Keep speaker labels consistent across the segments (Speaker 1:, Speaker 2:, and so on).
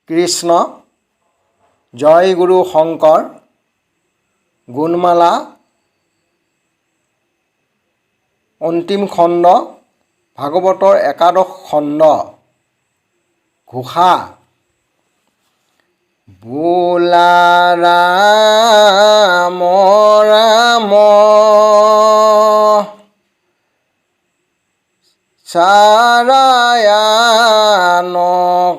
Speaker 1: কৃষ্ণ, জয় গুৰু শংকৰ, গুণমালা, অন্তিম খণ্ড, ভাগৱতৰ একাদশ খণ্ড, ঘোষা। বোলা ৰাম ৰাম, চাৰায়ান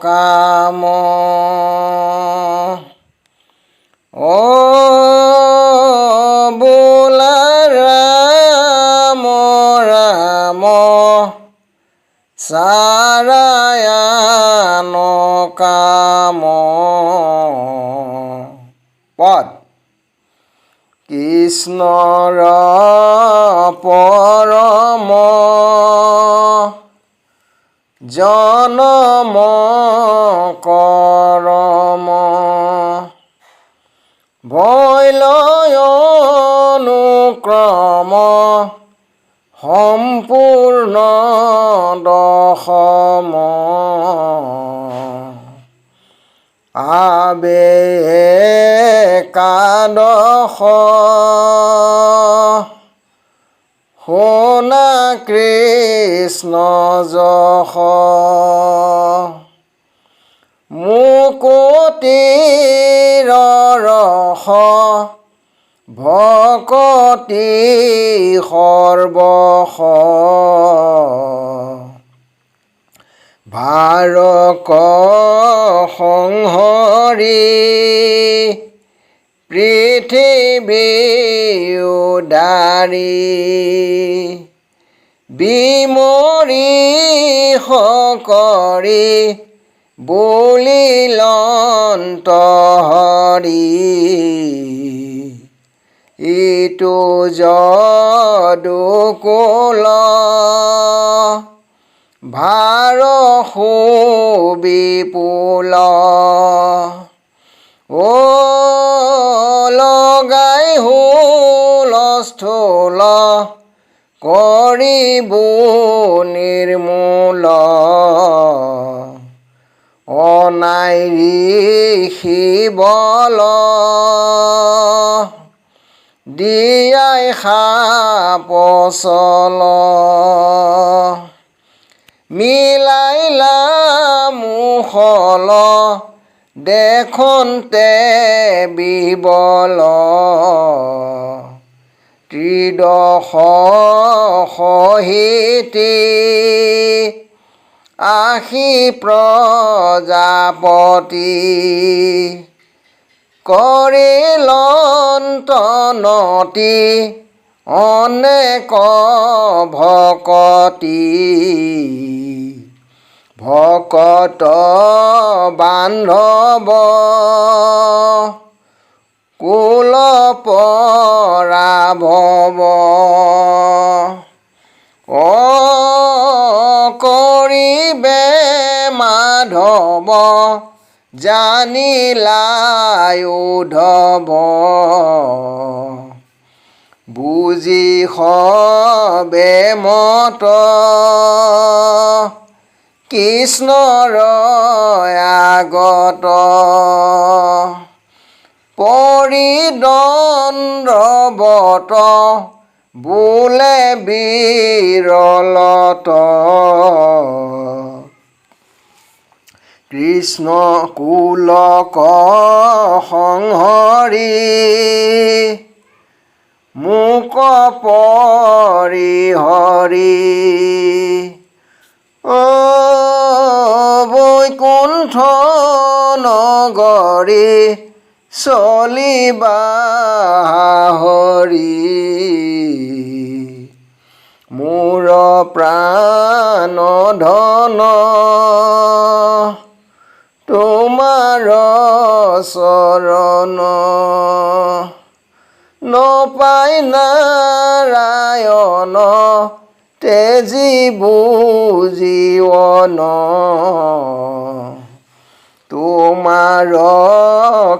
Speaker 1: কাম। অ বোলা ৰাম ৰাম, চাৰায়ান কাম। পদ। কৃষ্ণৰ পৰম জনম কৰম, ভৈল অনুক্ৰম সম্পূৰ্ণ দশম। আবে একাদশ, শুনা কৃষ্ণ যশ। মুকুতিৰ ৰস, ভকতি সৰ্বস। ভাৰক সংহৰি, পৃথিৱী উদাৰী। বিমৰি কৰি বুলিলন্ত হৰি। ইটো যদুকুল ভাৰ সুবিপুল। অ লগাই হুলস্থূল কৰিব নিৰ্মূল। অনাই ঋষি বল দিয়াই সাপ চল। মিলাইলা মুষল, দেখন্তে বিবল। ত্ৰিদশ সহিতি আশী প্ৰজাপতি। কৰিলন্ত নতি অনেক ভকতি। ভকত বান্ধৱ কুল পৰাভৱ। অ কৰিবে মাধৱ, জানিলা উদ্ধৱ। বুজি সবে মত, কৃষ্ণৰ আগত। পৰিদণ্ডৱত বোলে বিৰলত। কৃষ্ণ কুলক সংহৰি, মোক পৰিহৰি। অ বৈকুণ্ঠ নগৰী চলিবা হৰি। মোৰ প্ৰাণ ধন তোমাৰ চৰণ। নপাই নাৰায়ণ, তেজি জীৱন। তোমাৰ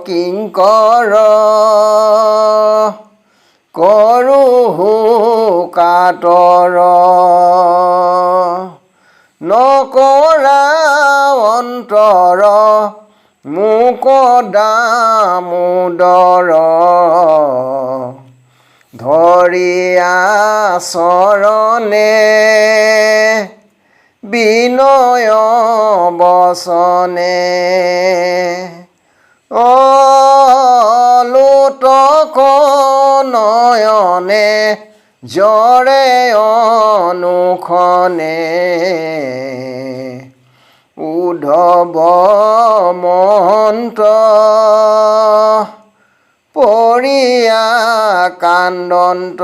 Speaker 1: কিংকৰ কৰোহো কাতৰ। নকৰা অন্তৰ মোক দামোদৰ ধৰিয়া চৰণে বিনয় বচনে। অ লোতক নয়নে জৰে অনুক্ষণে, উদ্ধৱ মহন্ত পৰিয়া কান্দন্ত।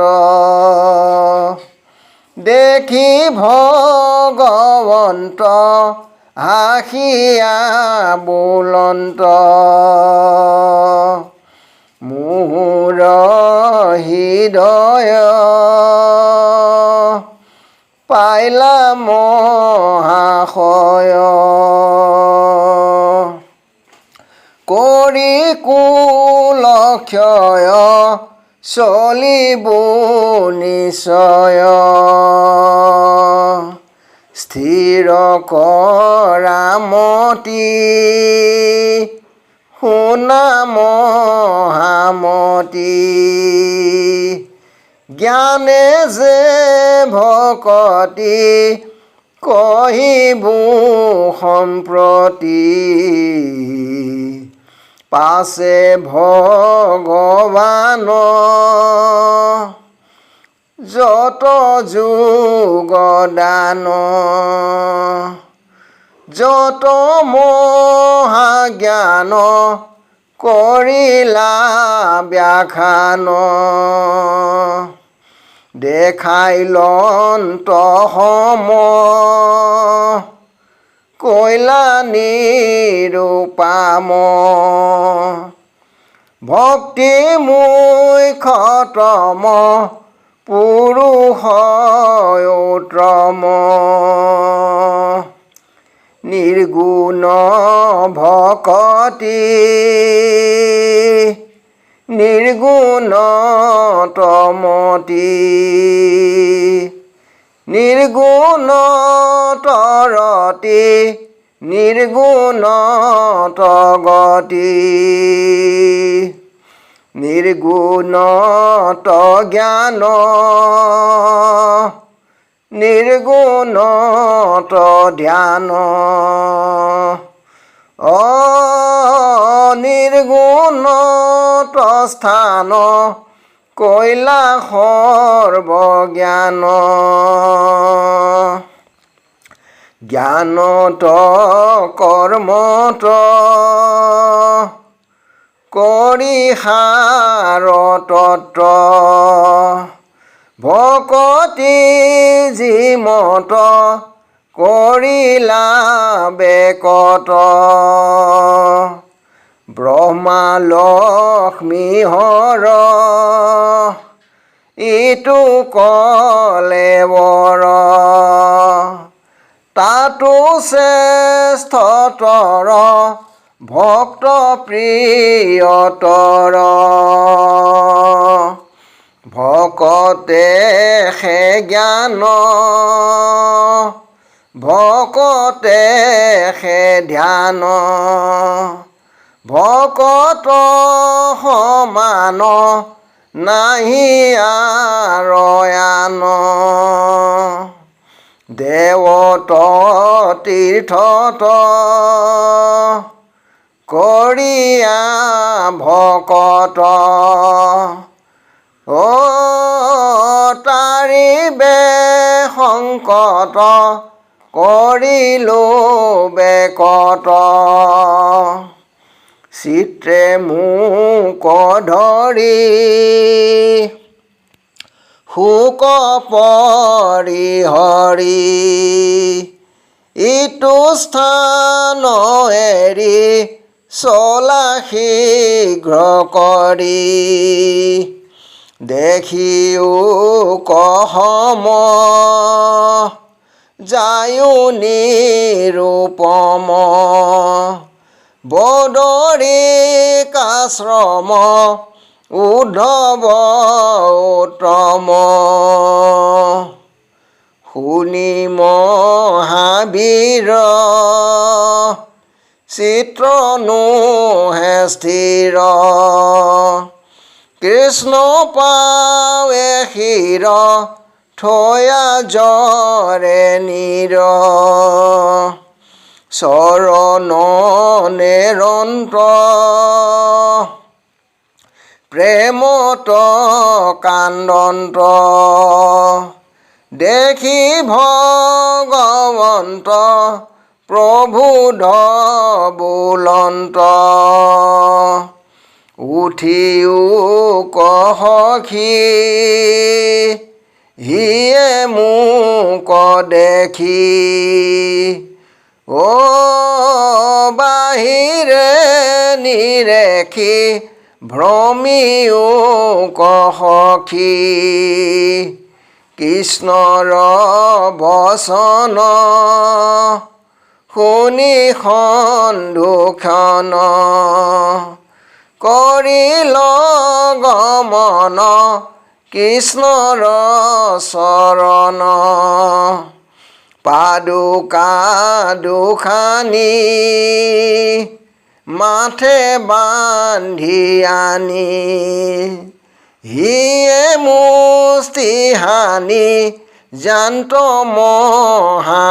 Speaker 1: দেখি ভগৱন্ত হাসিয়া বোলন্ত, মোৰ হৃদয় পাইলা মহাশয়। কৰি কুলক্ষয় চলিব নিশ্চয়, স্থিৰ কৰামতি শুনা মহামতি। জ্ঞানে যে ভকতি কহিবো সম্প্ৰতি, পাছে ভগৱান যত যোগদান, যত মহাজ্ঞান কৰিলা ব্যাখ্যান। দেখাইলন্ত সম কৈলা নিৰূপাম, ভক্তি মুখ্যতম পুৰুষ উত্তম। নিৰ্গুণ ভকতি নিৰ্গুণ তমতি, নিৰ্গুণ তৰতি নিৰ্গুণ গতি, নিৰ্গুণ জ্ঞান নিৰ্গুণ ধ্যান। অনিৰ্গুণ স্থান কৈলা সৰ্বজ্ঞান। জ্ঞানত কৰ্মত কৰি সাৰ তত্ত্ব, ভকতি যিমত কৰিলা বেকত। ব্ৰহ্মা লক্ষ্মী হৰ ইটো কলেৱৰ, তাতো শ্ৰেষ্ঠতৰ ভক্ত প্ৰিয়তৰ। ভকতে সে জ্ঞান ভকতে সে ধ্যান, ভকত সমান নাহি আৰ আন। দেৱত তীৰ্থত কৰিয়া ভকত, অ তাৰিবে সংকট কৰিলো বেকত। চিত্ৰে মোক ধৰি শোক পৰিহৰি, ইটো স্থান এৰি চলা শীঘ্ৰ কৰি। দেখিও কহম যায়ো নিৰূপম, বদৰিকাশ্ৰম উদ্ধৱ উত্তম। শুনি মহাবীৰ চিত্ৰ নোহে স্থিৰ। কৃষ্ণ পাৱে শিৰ থয়া জৰে নীৰ। চৰণ নেৰন্ত প্ৰেমত কান্দন্ত, দেখি ভগৱন্ত প্ৰভুধ বোলন্ত। উঠিও কহখি হিয়ে মোক দেখি, অ বাহিৰে নিৰেখি ভ্ৰমিও কহখি। কৃষ্ণৰ বচন শুনি সন্ধুক্ষণ, কৰিল গমন কৃষ্ণৰ চৰণ। পাদুকা দুখানি মাথে বান্ধি আনি, হিয়ে মুষ্টি হানি জান্ত মহামানী।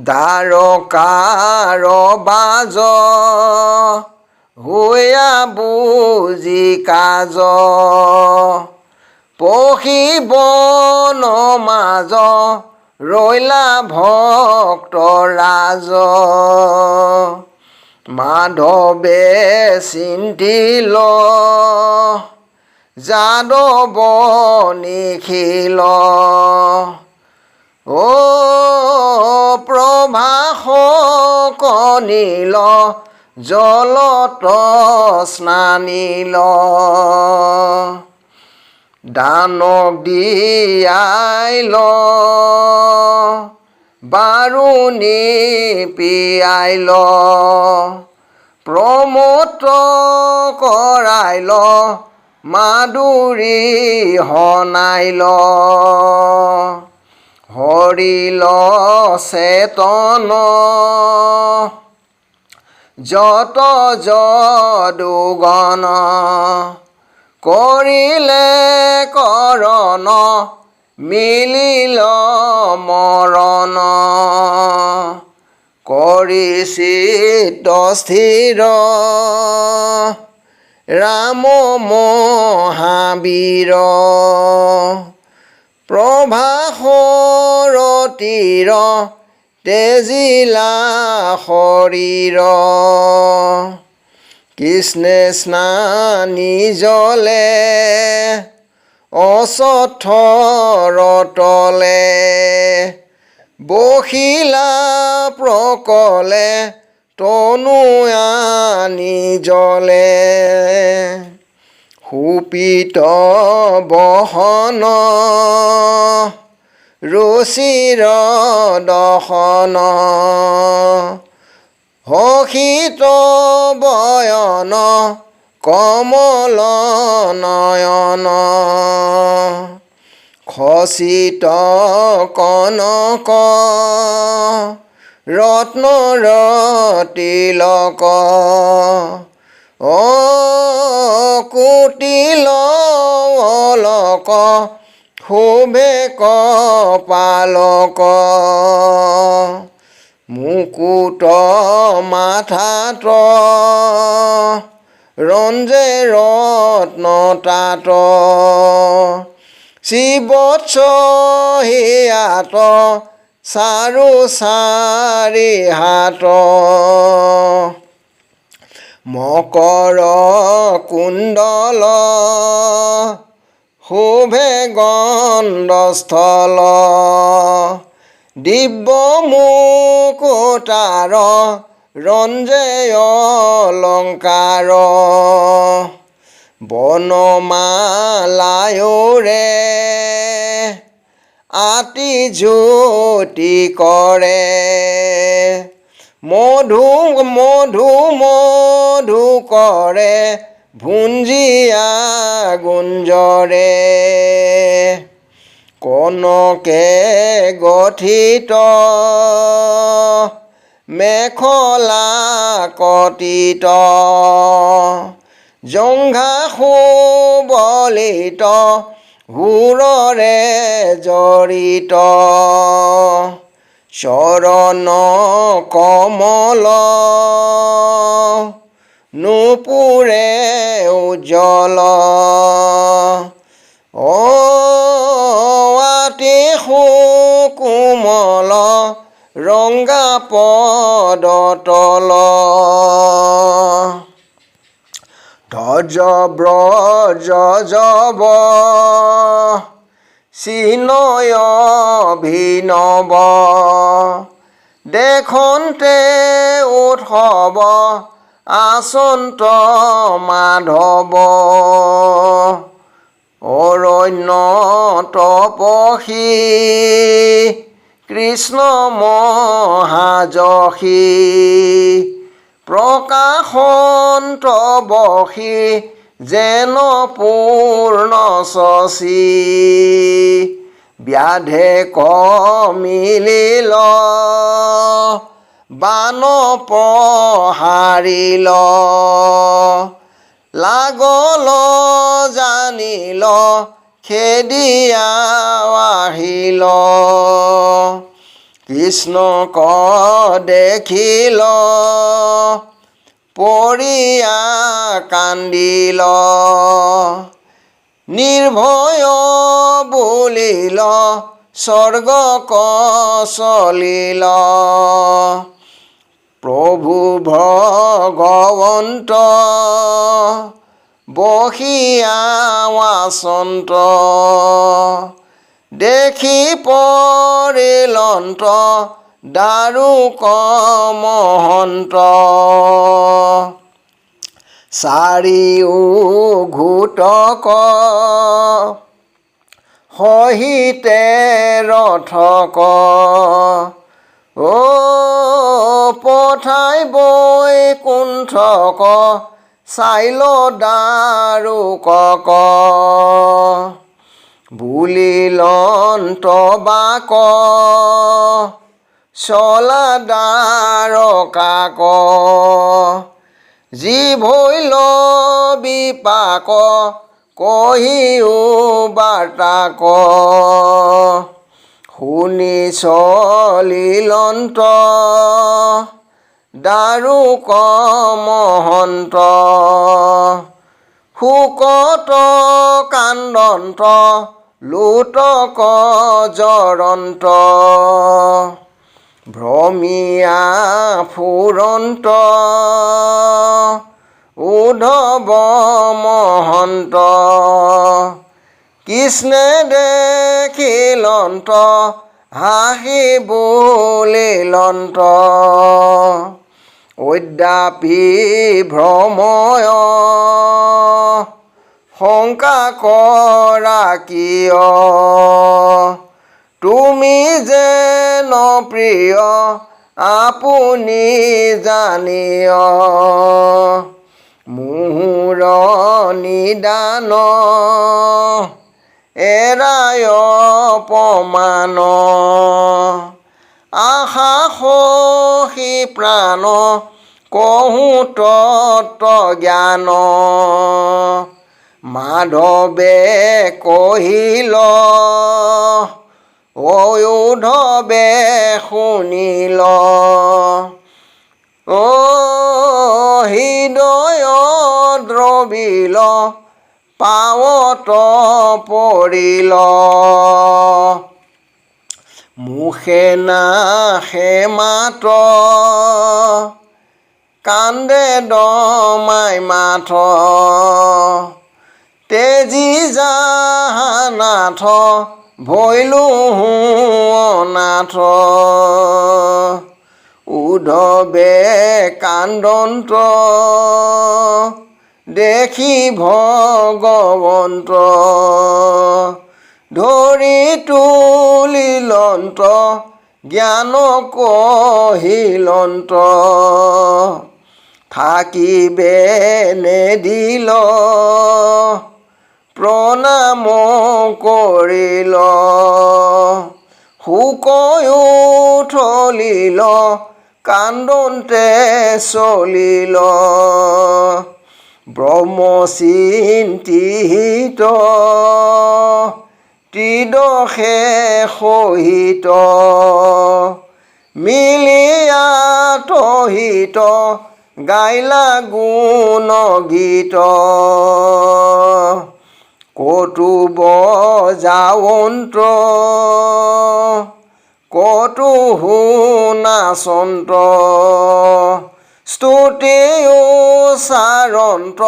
Speaker 1: দ্বাৰকাৰ বাজ হৈয়া বুজি কাজ, পশি বন মাজ ৰৈলা ভক্ত ৰাজ। মাধৱে চিন্তিল যাদৱ নিখিল, অ প্ৰভাস কনিল জলত স্নানিল। দানক দিয়াইল বাৰুণী পিয়াইল, প্ৰমোদ কৰাইল মাধুৰী হনাইল। হৰিল চেতন যত যদুগণ, কৰিলে কৰণ মিলিল মৰণ। কৰি চিত্ত স্থিৰ ৰাম মহাবীৰ, প্ৰভাসৰ তীৰ তেজিলা শৰীৰ। কৃষ্ণে স্নানি জলে অশ্বত্থৰ তলে, বসিলা প্ৰকলে তনু আনি জলে। সুপিত বহন ৰুচিৰ দশন, হসিত বয়ন কমল নয়ন। খচিত কনক ৰত্নৰ তিলক, অ কুটিল অলক শোভে কপালক। মুকুট মাথাত ৰঞ্জে ৰত্ন তাত, শিৱৎস হিয়াত চাৰু চাৰি হাত। মকৰ কুণ্ডল শোভে গণ্ডস্থল, দিব্য মুকুতাৰ ৰঞ্জে অলংকাৰ। বনমালায়ৰে আতি জ্যোতি কৰে, মধু মধু মধু কৰে ভুঞ্জিয়া গুঞ্জৰে। কনকে গঠিত মেখলা কটিত জংঘা সুবলিত সুৰৰে জড়িত চৰণ কমল নুপুৰে উজ্জ্বল অ আতি সুকোমল ৰঙ্গা পদ তল ধ্বজ ব্ৰজ যব চিনয় অভিনৱ দেখন্তে উৎসৱ আচন্ত মাধৱ অৰণ্য তপসী কৃষ্ণ মহাযশী প্ৰকাশন্ত বসি যেন পূৰ্ণ শশী ব্যাধে কমিলিল বান প্ৰহাৰিল লাগল জানিল খেদিয়া আহিল কৃষ্ণক দেখিল পৰিয়া কান্দিল নিৰ্ভয় বুলিল স্বৰ্গক চলিল প্ৰভু ভগৱন্ত বসিয়া আচন্ত দেখি পৰিলন্ত দাৰুক মহন্ত চাৰিও ঘোটক সহিতে ৰথক অ পঠাই বৈকুণ্ঠক চাইল দাৰুকক বুলিলন্ত বাক চলা দ্বাৰকাক যি ভৈল বিপাক কহিও বাৰ্তাক শুনি চলিলন্ত দাৰুক মহন্ত শোকত কান্দন্ত লোতক জৰন্ত ভ্ৰমিয়া ফুৰন্ত উদ্ধৱ মহন্ত কৃষ্ণে দেখিলন্ত হাঁহি বুলিলন্ত অদ্যাপি ভ্ৰময় শংকা কৰা কিয় তুমি যেন প্ৰিয় আপুনি জানিয় মোহোৰ নিদান এৰায় অপমান আশা সখী প্ৰাণ কহোঁ তত্ত্ব জ্ঞান মাধৱে কহিল অয়োধৱে শুনিল অ হৃদয় দ্ৰবিল পাৱত পৰিল মুখে নাহে মাত কান্দে দমাই মাথ তেজি যাহানাথ ভৈলো অনাথ উদ্ধৱে কান্দন্ত দেখি ভগৱন্ত ধৰি তুলিলন্ত জ্ঞান কহিলন্ত থাকিবে নেদিল প্ৰণাম কৰিল শুকয়ো থলিল কান্দন্তে চলিল। ব্ৰহ্ম চিন্তিত ত্ৰিদশে সহিত, মিলিয়া তহিত গাইলা গুণ গীত। কতো বজাৱন্ত কতো শুনাচন্ত, স্তুতি উচ্চাৰন্ত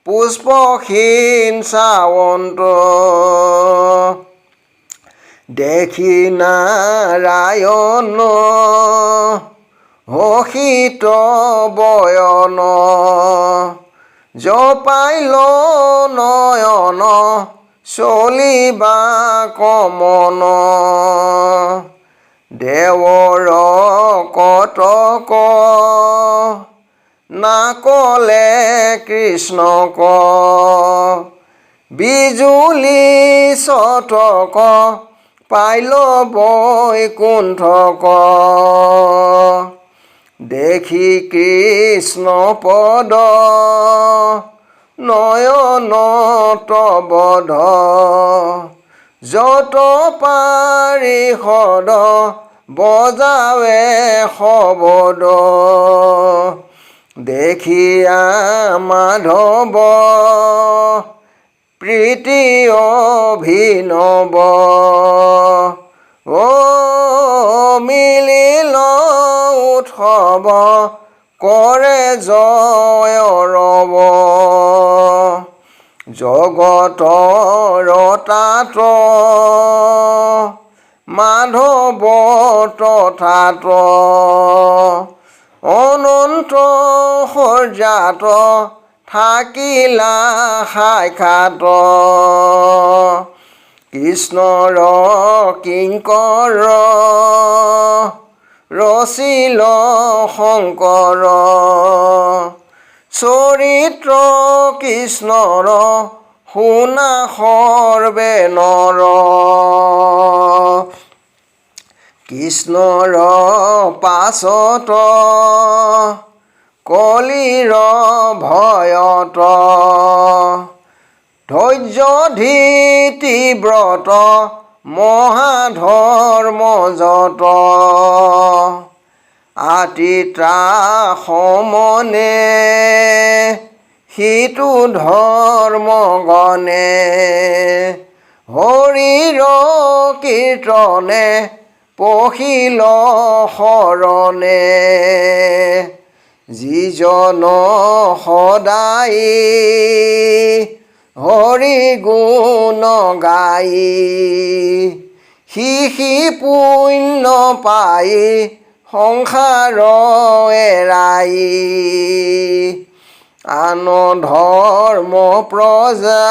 Speaker 1: পুষ্পহীন চাৱন্ত। দেখি নাৰায়ণ হসিত বয়ন, জপাইল নয়ন চলিবা কমন। দেৱৰ কটক নাকলে কৃষ্ণক, বিজুলী চটক পাইল বৈকুণ্ঠক। দেখি কৃষ্ণ পদ নয়ন তবধ, যত পাৰিষদ বজাৱে শবদ। দেখিয়া মাধৱ প্ৰীতি অভিনৱ, অ মিলিল উৎসৱ কৰে জয় ৰৱ। জগতৰ তাত মাধৱ তথাত, অনন্ত সৰ্জাত থাকিলা সাক্ষাত। কৃষ্ণৰ কিংকৰ ৰচিল শংকৰ, চৰিত্ৰ কৃষ্ণৰ শুনা সৰ্বে নৰ। কৃষ্ণৰ পাছত কলিৰ ভয়ত, ধৈৰ্য ধীতি ব্ৰত মহাধৰ্ম যত। আতিত্ৰা সমনে সিটো ধৰ্ম গণে, হৰিৰ কীৰ্তনে পশিল শৰণে। যিজন সদায় হৰি গুণ গাই, সি সি পুণ্য পাই সংসাৰ এৰাই। আন ধৰ্ম প্ৰজা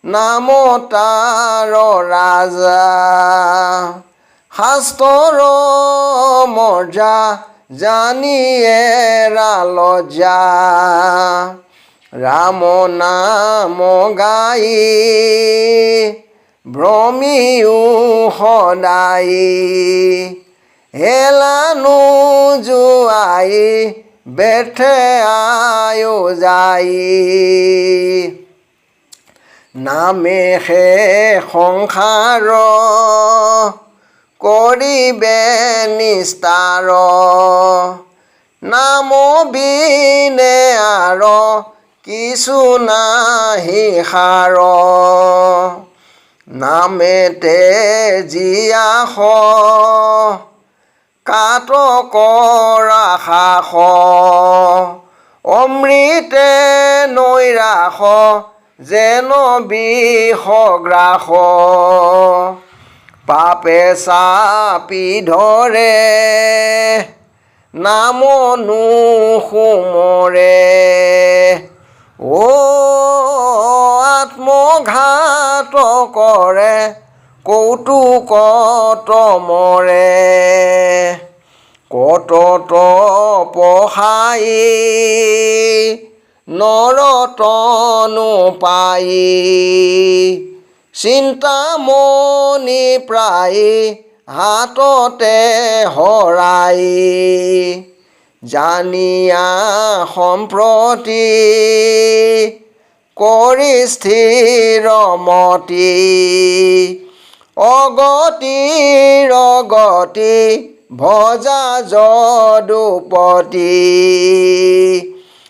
Speaker 1: নাম তাৰ ৰাজা, শাস্ত্ৰৰ মৰ্যা জানিয়ে লজ্জা। ৰাম নাম গাই ভ্ৰমিও সদায়, হেলানো যোৱাই ব্যৰ্থে আয়ো যায়। নামে সে সংসাৰ কৰিবে নিস্তাৰ, নাম বিনে আৰ কিছু নাহি সাৰ। নামেতে জীয়াস কাতকৰ আশাস, অমৃতে নৈৰাশ যেন বিষগ্ৰাস। পাপে চাপি ধৰে নাম নুসুমৰে, অ আত্মঘাত কৰে কৌতুকত মৰে। কত তপসাই নৰতনু পাই, চিন্তামণি প্ৰায় হাততে হৰাই। জানিয়া সম্প্ৰতি কৰি স্থিৰ মতি, অগতিৰ গতি ভজা যদুপতি।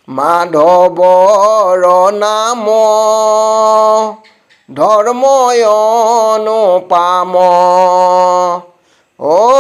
Speaker 1: মাধৱৰ নাম ধৰ্ম অনুপাম। অ।